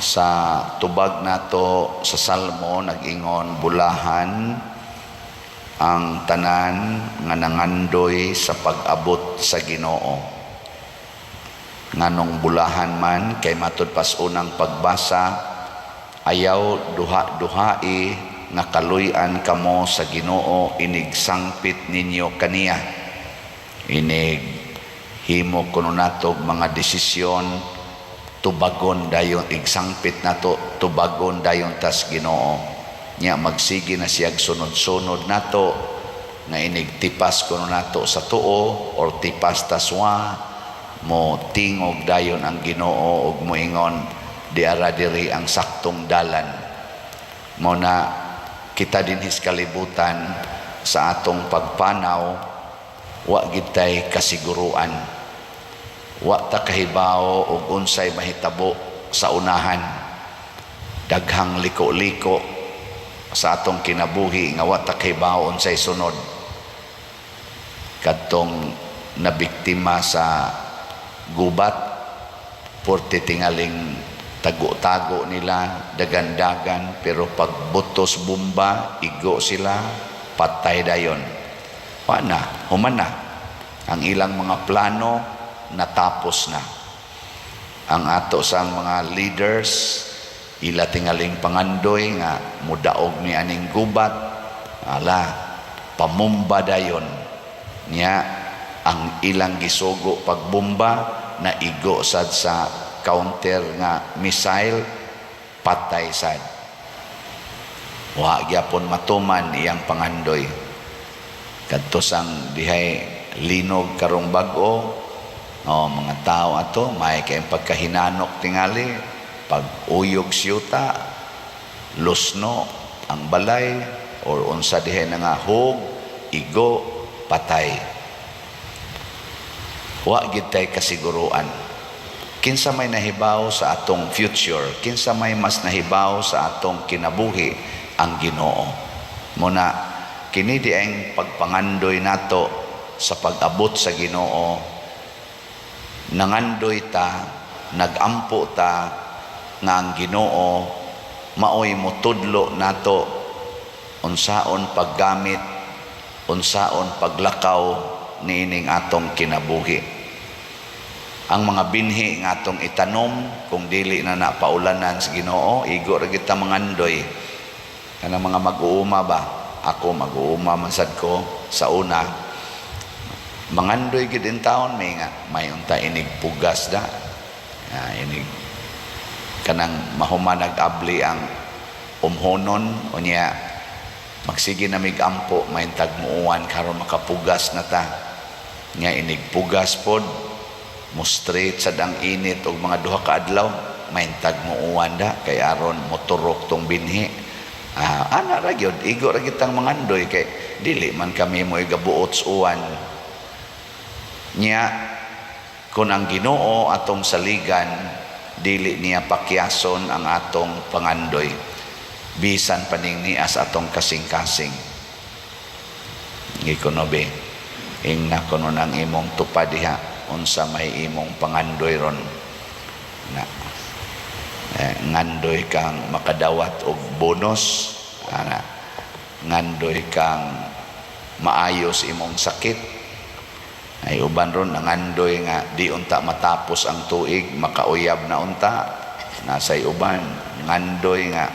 Sa tubag nato sa Salmo, nag-ingon, "Bulahan ang tanan nga nangandoy sa pag-abot sa Ginoo." Nganong bulahan man? Kay matud pas unang pagbasa, ayaw duha-duhai nga kaluy-an kamo sa Ginoo inig sangpit ninyo kaniya. Inig himo kuno nato mga desisyon, tubagon dayon. Igsangpit nato, tubagon dayon tas Ginoo. Nya magsige na siyag sunod-sunod nato nga inig tipas kuno nato sa tuo or tipas taswa, mo tingog dayon ang Ginoo ug moingon, "Diara diri ang saktong dalan." Mo na kita dinhis kalibutan, sa atong pagpanaw, wa gid tay kasiguruan. Wa ta kahibaw og unsay mahitabo sa unahan. Daghang liko-liko sa atong kinabuhi nga wa ta kahibaw unsay sunod. Kadtong nabiktima sa gubat, porte tingaling tago-tago nila, dagan-dagan, pero pag butos bomba, igo sila, patay dayon. Wa na, human na ang ilang mga plano, natapos na. Ang ato sang mga leaders, ila tingaling pangandoy nga mudaog ni aning gubat, ala, pamumba dayon. Nya ang ilang gisugo pagbomba, naigo sad sa counter nga missile, patay sad. Wa gyapon matuman iyang pangandoy. Kadto sang dihay linog karong bag-o, oh, mga tao ato may kay pagkahinanok. Tingali pag uyog siyuta, lusno ang balay or unsa dihay na nga hog, igo, patay. Wa gid tay kasiguruan. Kinsa may nahibaw sa atong future? Kinsa may mas nahibaw sa atong kinabuhi? Ang Ginoo. Muna kini di ang pagpangandoy nato sa pag-abot sa Ginoo. Nangandoy ta, nagampo ta nga ang Ginoo maoy motudlo nato unsaon paggamit, unsaon paglakaw niining atong kinabuhi. Ang mga binhi nga atong itanom, kung dili na napaulanan sa Ginoo, igo ra kita mangandoy. Kanang mga mag-uuma ba, ako mag-uuma man sad ko sa una, mangandoy gid in taon may nga may unta inig pugas da, inig kanang mahuman nag-abli ang umhonon, unya magsige na mig ampo, mahintag muuwan karon makapugas na ta. Nga inig pugas pod, mo straight sad ang init og mga 2 ka adlaw, mahintag muuwan da kay aron moturok tong binhi. Ana ra gyud, igo ra gyud tang mangandoy kay dili man kami mo igabuot sa uwan. Nya kung ang Ginoo atong saligan, dili niya pakyason ang atong pangandoy bisan paning nias atong kasing-kasing. Gikuno be, ingna kuno ng imong tupad diha, unsa may imong pangandoy ron na ngandoy kang makadawat og bonus ana, ngandoy kang maayos imong sakit. Ay uban ron nangandoy nga di unta matapos ang tuig, makauyab na unta. Nasay uban ngandoy nga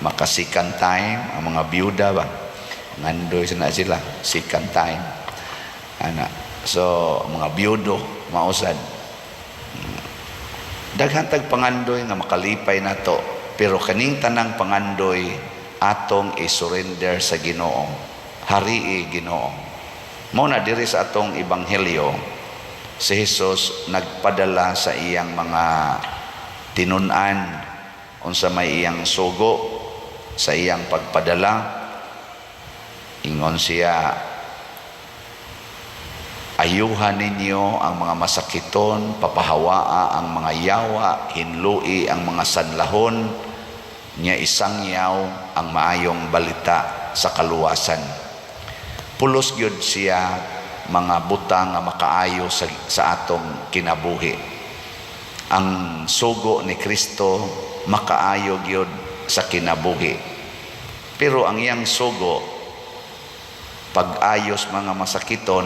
maka second time. Ang mga byuda ba, ngandoy na sila second time ana. So mga byudo mausad, daghan tag pangandoy nga makalipay nato, pero kaning tanang pangandoy atong i-surrender sa Ginoo. Harii, Ginoo. Mo na diri sa atong ebanghelyo, si Jesus nagpadala sa iyang mga tinun-an. Unsa may iyang sugo sa iyang pagpadala? Ingon siya, "Ayuhan ninyo ang mga masakiton, papahawaa ang mga yawa, hinlui ang mga sanlahon, nya isangyaw ang maayong balita sa kaluwasan." Pulos gyud siya mga butang nga makaayo sa atong kinabuhi. Ang sugo ni Kristo makaayo gyud sa kinabuhi. Pero ang iyang sugo, pag-ayos mga masakiton,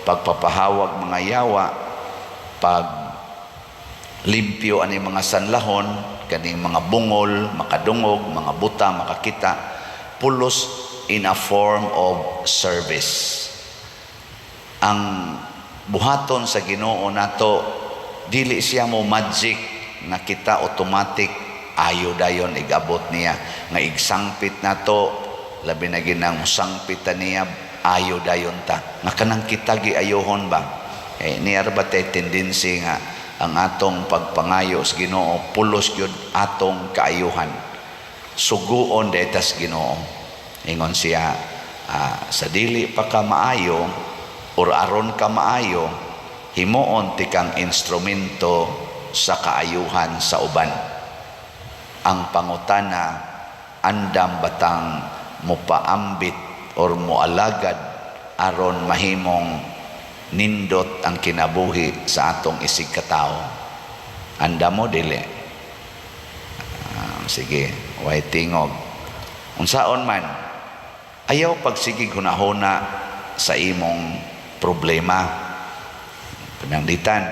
pagpapahawag mga yawa, pag limpyo ani mga sanlahon, kaning mga bungol, makadungog, mga buta, makakita, pulos in a form of service. Ang buhaton sa Ginoo nato, dili siya mo magic nga kita automatic ayo dayon igabot niya nga igsangpit nato, labi na ginang sangpit ta niya, ayo dayon ta nga kanang kita giayohon ba. Eh niya ba tay tendency nga ang atong pagpangayo sa Ginoo pulos gyud atong kaayuhan? Suguon tas Ginoo. Ingon siya, sa dili pa ka maayo or aron ka maayo, himuon tikang instrumento sa kaayuhan sa uban. Ang pangutana, andam batang mupaambit or mualagad aron mahimong nindot ang kinabuhi sa atong isig katao? Andam mo, dili? Sige, way tingog. Unsaon man, ayaw pagsigig hunahuna sa imong problema. Pananglitan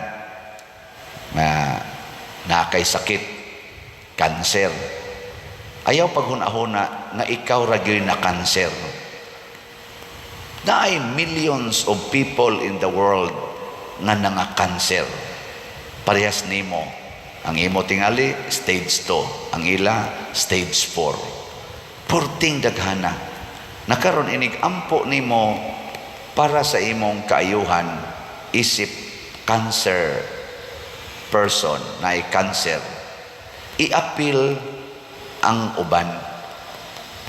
nga nakay sakit, kanser, ayaw paghuna-huna nga ikaw ra gyud na kanser. Naay millions of people in the world nga nanga-kanser parehas nimo. Ang imo tingali stage 2, ang ila stage 4. Purting daghana na karon inig ampo nimo para sa imong kaayuhan isip cancer person na cancer, iapil ang uban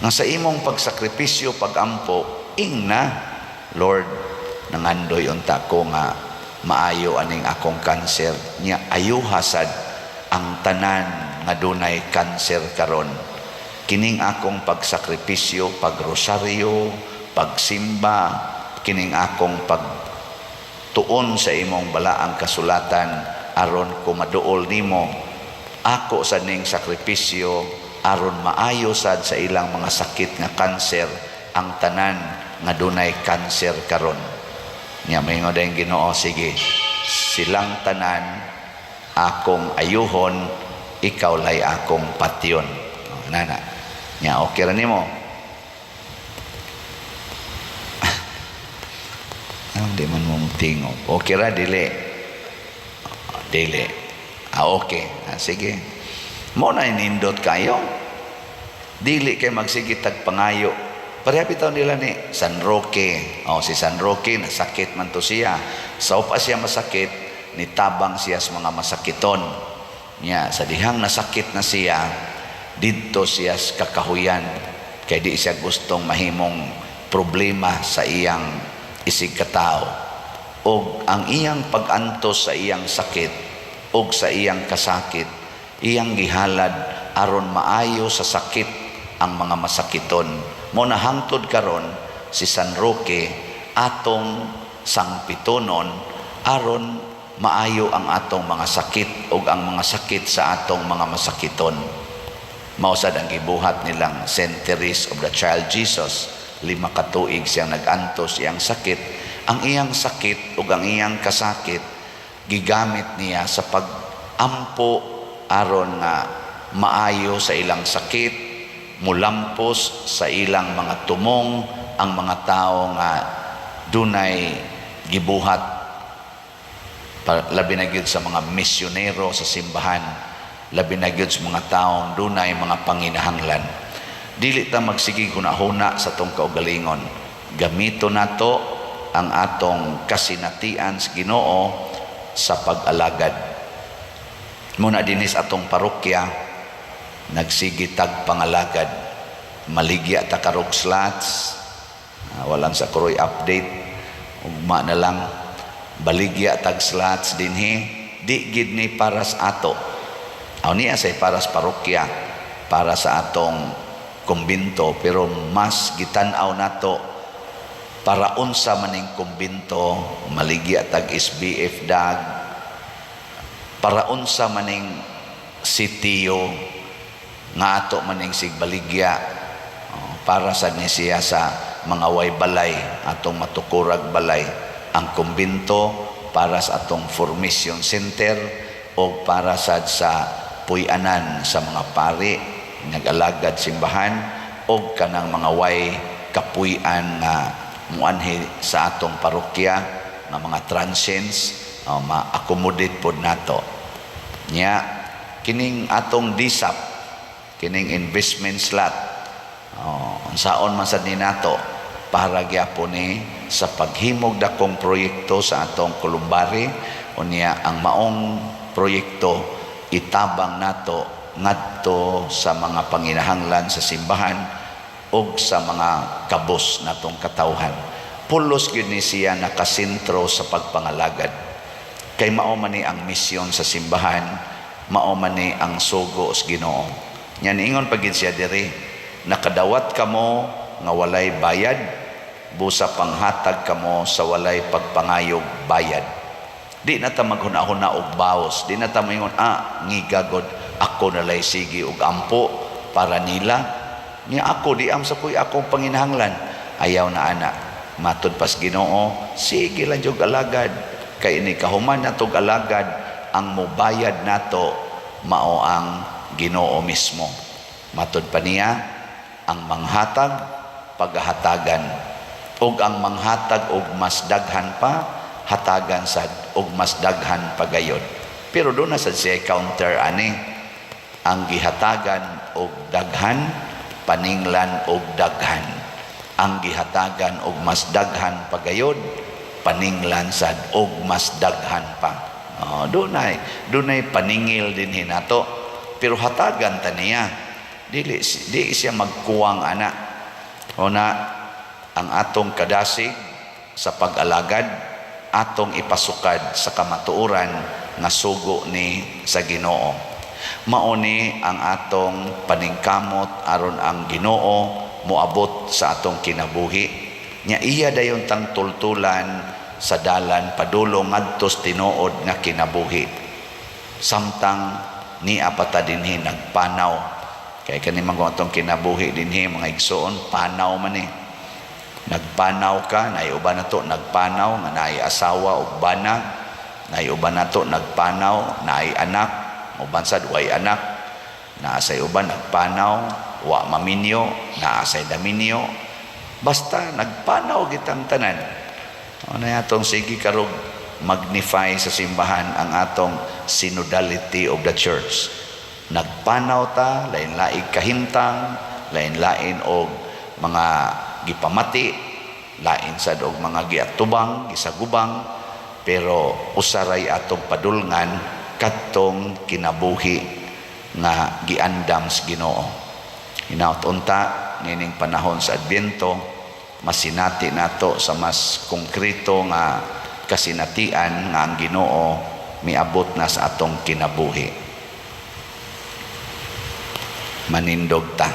nga sa imong pagsakripisyo, pagampo, ingna, "Lord, nangandoy unta ko nga maayo aning akong kanser nya, ayuha sad ang tanan nga dunay kanser karon. Kining akong pagsakripisyo, pagrosaryo, pagsimba, kining akong pagtuon sa imong balaang kasulatan aron ko maduol nimo, ako sa ning sakripisyo aron maayo sad sa ilang mga sakit nga kanser ang tanan nga dunay kanser karon." Nya maingon dayon Ginoo, "Sige, silang tanan akong ayuhon, ikaw lay akong patyon." Oh, nana nya, okay ra nimo? Di man mo tingog. Okay ra, dili? Dili. Ah, okay. Ah, sige. Mo na nindot kayo. Dili kay magsige tag pangayo. Pareha bitaw nila ni San Roque. Oh, si San Roque nasakit man to siya. Sa pa siya masakit, nitabang siya sa mga masakiton. Nya, sa dihang nasakit na siya, didto siya sa kakahuyan. Kay di siya gustong mahimong problema sa iyang isig katao. Og ang iyang pag-antos sa iyang sakit og sa iyang kasakit, iyang gihalad aron maayo sa sakit ang mga masakiton. Mo na hangtod karon si San Roque atong sangpitonon aron maayo ang atong mga sakit ug ang mga sakit sa atong mga masakiton. Mao sad ang gibuhat nilang Saint Therese of the Child Jesus. 5 ka tuig siyang nag-antos iyang sakit. Ang iyang sakit ug ang iyang kasakit gigamit niya sa pag-ampo aron nga maayo sa ilang sakit, mulampos sa ilang mga tumong ang mga tao nga dunay gibuhat, labi na gyud sa mga misyonero sa simbahan, labi na gyud sa mga taong dunay mga panginahanglan. Dili ta magsigig hunahuna sa atong kaugalingon. Gamito nato ang atong kasinatian sa Ginoo sa pag-alagad. Muna dinis atong parokya nagsige tag pangalagad, maligya ta karog slots. Walang sa kuroy update, ugma na lang. Baligya tag slots dinhi, di gid ni para sa ato. Aw niya say para sa parokya, para sa atong kumbinto, pero mas gitan-aw nato para unsa maning kumbinto. Maligya tag SBF dag. Para unsa maning sitio nga ato maning sigbaligya? Oh, para sa ni siya sa mga way balay, atong matukurag balay. Ang kumbinto para sa atong formation center o para sad sa puy-anan sa mga pari nag-alagad simbahan o kanang mga way kapuy-an nga muanhi sa atong parokya nga mga transients, oh, ma-accommodate pod nato. Nya kining atong DSAP, kining investment slot, oh, unsaon man sad ni nato, para gyapon ni sa paghimog dakong proyekto sa atong columbary. Unya ang maong proyekto itabang nato ngadto sa mga panginahanglan sa simbahan ug sa mga kabos natong katawhan. Pulos gyud ni siya nakasentro sa pagpangalagad kay mao man ni ang misyon sa simbahan, mao man ni ang sugo sa Ginoo. Nya niingon pa gid siya diri, "Nakadawat kamo nga walay bayad, busa panghatag kamo sa walay pagpangayog bayad." Di na ta maghuna-huna og baos, di na ta moingon, "Ah, ngigagod ako nalay sige og ampo para nila nya ako di am sa kuy akong panginahanglan." Ayaw na ana. Matud pas Ginoo, sige lang jud alagad kay ini kahuman natog alagad, ang mobayad nato mao ang Ginoo mismo. Matud pa niya, ang manghatag pagahatagan ug ang manghatag og mas daghan pa, hatagan sad og mas daghan pagayon. Pero doon na sad siya counter ani: ang gihatagan og daghan, paninglan og daghan, ang gihatagan og mas daghan pagayon, paninglan sad og mas daghan pa. Oh, dunay paningil din hinato, pero hatagan ta niya, dili di siya magkuwang ana. O na ang atong kadasig sa pag-alagad, atong ipasukad sa kamatuoran nga sugo ni sa Ginoo. Mao ni ang atong paningkamot aron ang Ginoo moabot sa atong kinabuhi. Nya iya dayon tang tultulan sa dalan padulong ngadto sa tinuod nga kinabuhi. Samtang nia pa ta dinhi nagpanaw, kay kani man atong kinabuhi dinhi, mga igsoon, panaw man ni. Nagpanaw ka, naay uban nato nagpanaw nga naay asawa ug bana, naay uban nato nagpanaw naay anak, uban sad way anak, naa say uban nagpanaw wa maminyo, naa say naminyo. Basta nagpanaw kitang tanan. Ano atong sige karog magnify sa simbahan ang atong synodality of the church. Nagpanaw ta, lain-laing kahimtang, lain-lain og mga gipamati, lain sad og mga giatubang, gisagubang, pero usaray atong padulngan kadtong kinabuhi nga giandam sa Ginoo. Hinaut unta nining panahon sa Adbyento masinati nato sa mas konkreto nga kasinatian nga ang Ginoo miabot na sa atong kinabuhi. Manindog ta.